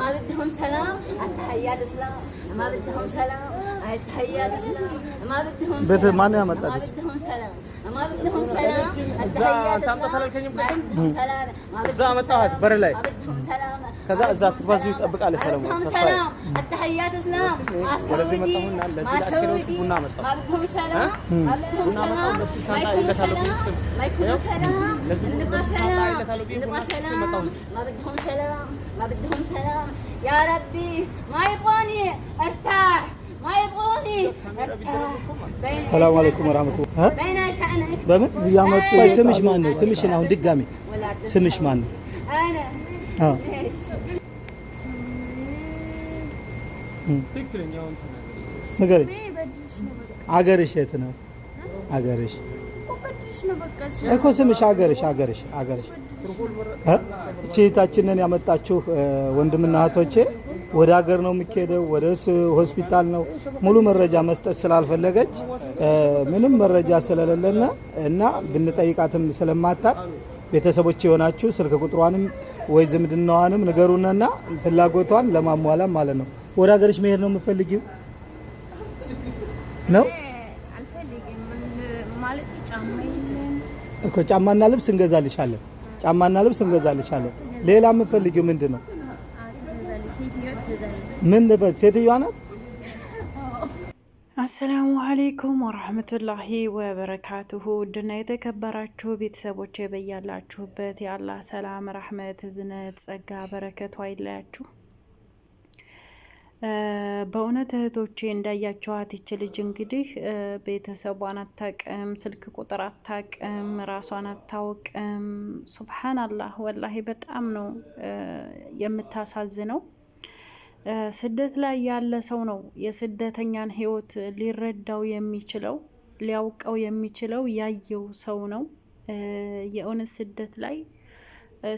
ما بدهم سلام، التحيات اسلام، ما بدهم سلام، التحيات اسلام، ما بدهم ቤት سلام، ማን ما ያመጣልሽ? بدهم سلام، ما بدهم سلام، التحيات አንተ አምጣት اسلام، አላልከኝም? ما بدهم سلام، ما እዛ بدهم አመጣኋት سلام، በር ላይ። ما بدهم سلام، ከዛ ما እዛ بدهم ትፋዙ سلام، ይጠብቃል ما ሰለሞን بدهم ተስፋዬ። سلام، التحيات اسلام، ما ወደዚህ سعودي، መጣሁና ለዚህ ما ለአስከሬዎቹ سعودي، ቡና አመጣሁ። ما بدهم سلام، ما بدهم ቡና አመጣሁ። سلام، ለሱ ما ሻንጣ يكونوا ይለታለሁ سلام، ስም ما يكونوا سلام، ለዚህ نبغى ሻንጣ سلام، ይለታለሁ ብዬ ቡና نبغى አምጥቼ سلام، መጣሁ እዚህ። ما بدهم سلام، ما بدهم سلام، يا ربي ما يبغوني ارتاح، ما يبغوني ارتاح. بين ሰላም አለይኩም ወራህመቱላህ። بين شأنك በምን እያመጡ? ስምሽ ማን ነው? ስምሽን አሁን ድጋሚ ولا ስምሽ ማን ነው? انا አዎ። ليش ትክክለኛውን ተናገሪ። ንገሪኝ። በድልሽ ነው በቃ። አገርሽ የት ነው? አገርሽ እኮ በድልሽ ነው በቃ። እኮ ስምሽ፣ አገርሽ፣ አገርሽ፣ አገርሽ። እ? እቺ እህታችንን ያመጣችሁ ወንድምና እህቶቼ ወደ ሀገር ነው የሚካሄደው፣ ወደ ሆስፒታል ነው። ሙሉ መረጃ መስጠት ስላልፈለገች ምንም መረጃ ስለሌለና እና ብንጠይቃትም ስለማታቅ ቤተሰቦች የሆናችሁ ስልክ ቁጥሯንም ወይ ዝምድናዋንም ንገሩንና ፍላጎቷን ለማሟላት ማለት ነው። ወደ ሀገርሽ መሄድ ነው የምትፈልጊው ነው? አልፈልግም ማለት ጫማ የለም። እኮ ጫማና ልብስ እንገዛልሻለን። ጫማና ልብስ እንገዛልሻለን። ሌላ የምትፈልጊው ምንድን ነው? ትገዛለች፣ ሴትዮዋ ትገዛለች። ምን ልበል? ሴትዮዋ ናት። አሰላሙ አሌይኩም ወራህመቱላሂ ወበረካቱሁ። ውድና የተከበራችሁ ቤተሰቦች በያላችሁበት የአላህ ሰላም፣ ረህመት፣ እዝነት፣ ጸጋ፣ በረከቱ አይለያችሁ። በእውነት እህቶቼ እንዳያችኋት ይች ልጅ እንግዲህ ቤተሰቧን አታቅም፣ ስልክ ቁጥር አታቅም፣ ራሷን አታውቅም። ሱብሓናላህ ወላሂ በጣም ነው የምታሳዝነው። ስደት ላይ ያለ ሰው ነው የስደተኛን ሕይወት ሊረዳው የሚችለው፣ ሊያውቀው የሚችለው ያየው ሰው ነው። የእውነት ስደት ላይ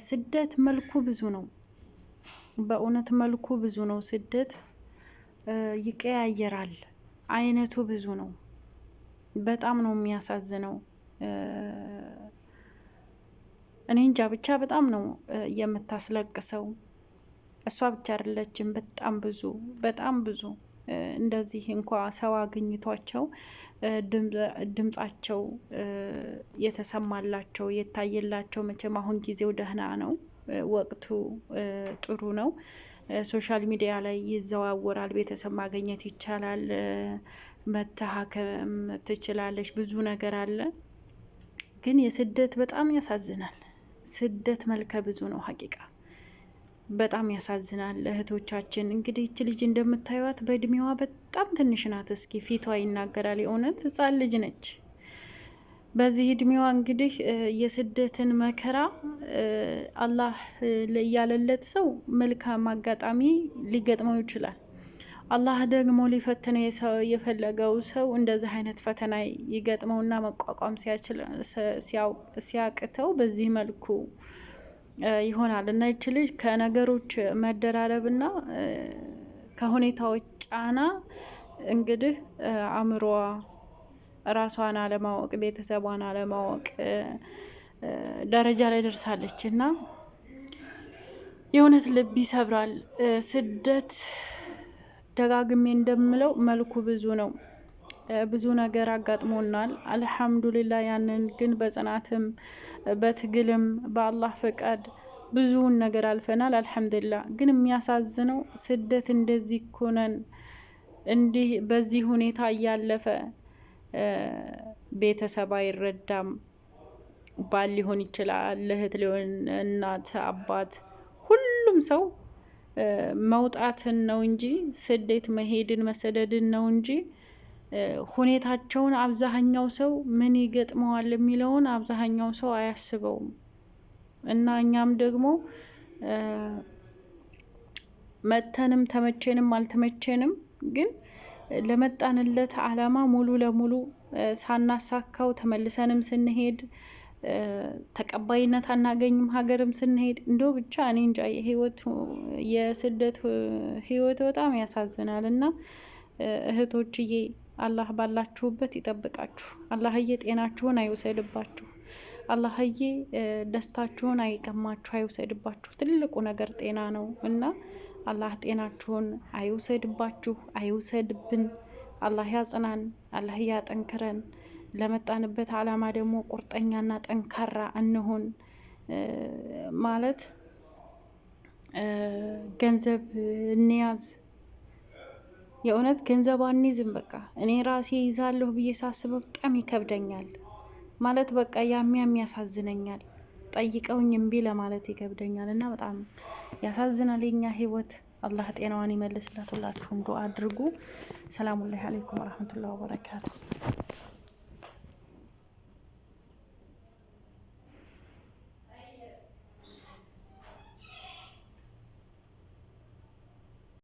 ስደት መልኩ ብዙ ነው። በእውነት መልኩ ብዙ ነው። ስደት ይቀያየራል። አይነቱ ብዙ ነው። በጣም ነው የሚያሳዝነው። እኔ እንጃ ብቻ በጣም ነው የምታስለቅሰው። እሷ ብቻ አይደለችም። በጣም ብዙ፣ በጣም ብዙ እንደዚህ እንኳ ሰው አግኝቷቸው ድምጻቸው የተሰማላቸው የታየላቸው። መቼም አሁን ጊዜው ደህና ነው፣ ወቅቱ ጥሩ ነው። Social media ላይ ይዘዋወራል፣ ቤተሰብ ማግኘት ይቻላል፣ መታከም ትችላለች፣ ብዙ ነገር አለ። ግን የስደት በጣም ያሳዝናል። ስደት መልከ ብዙ ነው ሀቂቃ በጣም ያሳዝናል። እህቶቻችን እንግዲህ ይች ልጅ እንደምታዩት በእድሜዋ በጣም ትንሽ ናት። እስኪ ፊቷ ይናገራል። የእውነት ሕፃን ልጅ ነች። በዚህ እድሜዋ እንግዲህ የስደትን መከራ አላህ ያለለት ሰው መልካም አጋጣሚ ሊገጥመው ይችላል። አላህ ደግሞ ሊፈትነ የፈለገው ሰው እንደዚህ አይነት ፈተና ይገጥመውና መቋቋም ሲያቅተው በዚህ መልኩ ይሆናል። እና ይች ልጅ ከነገሮች መደራረብና ከሁኔታዎች ጫና እንግዲህ አእምሮዋ ራሷን አለማወቅ፣ ቤተሰቧን አለማወቅ ደረጃ ላይ ደርሳለች። እና የእውነት ልብ ይሰብራል። ስደት ደጋግሜ እንደምለው መልኩ ብዙ ነው። ብዙ ነገር አጋጥሞናል። አልሐምዱሊላ ያንን ግን በጽናትም በትግልም በአላህ ፈቃድ ብዙውን ነገር አልፈናል። አልሐምዱሊላ። ግን የሚያሳዝነው ስደት እንደዚህ ኮነን እንዲህ በዚህ ሁኔታ እያለፈ ቤተሰብ አይረዳም። ባል ሊሆን ይችላል፣ እህት ሊሆን፣ እናት፣ አባት፣ ሁሉም ሰው መውጣትን ነው እንጂ ስደት መሄድን መሰደድን ነው እንጂ ሁኔታቸውን አብዛኛው ሰው ምን ይገጥመዋል የሚለውን አብዛኛው ሰው አያስበውም። እና እኛም ደግሞ መተንም ተመቼንም አልተመቼንም ግን ለመጣንለት ዓላማ ሙሉ ለሙሉ ሳናሳካው ተመልሰንም ስንሄድ ተቀባይነት አናገኝም። ሀገርም ስንሄድ እንደው ብቻ እኔ እንጃ የህይወት የስደት ህይወት በጣም ያሳዝናል። እና እህቶችዬ አላህ ባላችሁበት ይጠብቃችሁ። አላህዬ ጤናችሁን አይውሰድባችሁ። አላህዬ ደስታችሁን አይቀማችሁ፣ አይውሰድባችሁ። ትልቁ ነገር ጤና ነው እና አላህ ጤናችሁን አይውሰድባችሁ፣ አይውሰድብን። አላህ ያጽናን፣ አላህ ያጠንክረን። ለመጣንበት አላማ ደግሞ ቁርጠኛና ጠንካራ እንሆን። ማለት ገንዘብ እንያዝ። የእውነት ገንዘብ አንይዝም። በቃ እኔ ራሴ ይዛለሁ ብዬ ሳስበው በጣም ይከብደኛል። ማለት በቃ ያሚያም ያሳዝነኛል። ጠይቀውኝ እምቢ ለማለት ይከብደኛል እና በጣም ያሳዝናል የኛ ህይወት። አላህ ጤናዋን ይመልስላት። ሁላችሁም ዱአ አድርጉ። ሰላሙ አለይኩም ወረህመቱላሂ ወበረካቱ።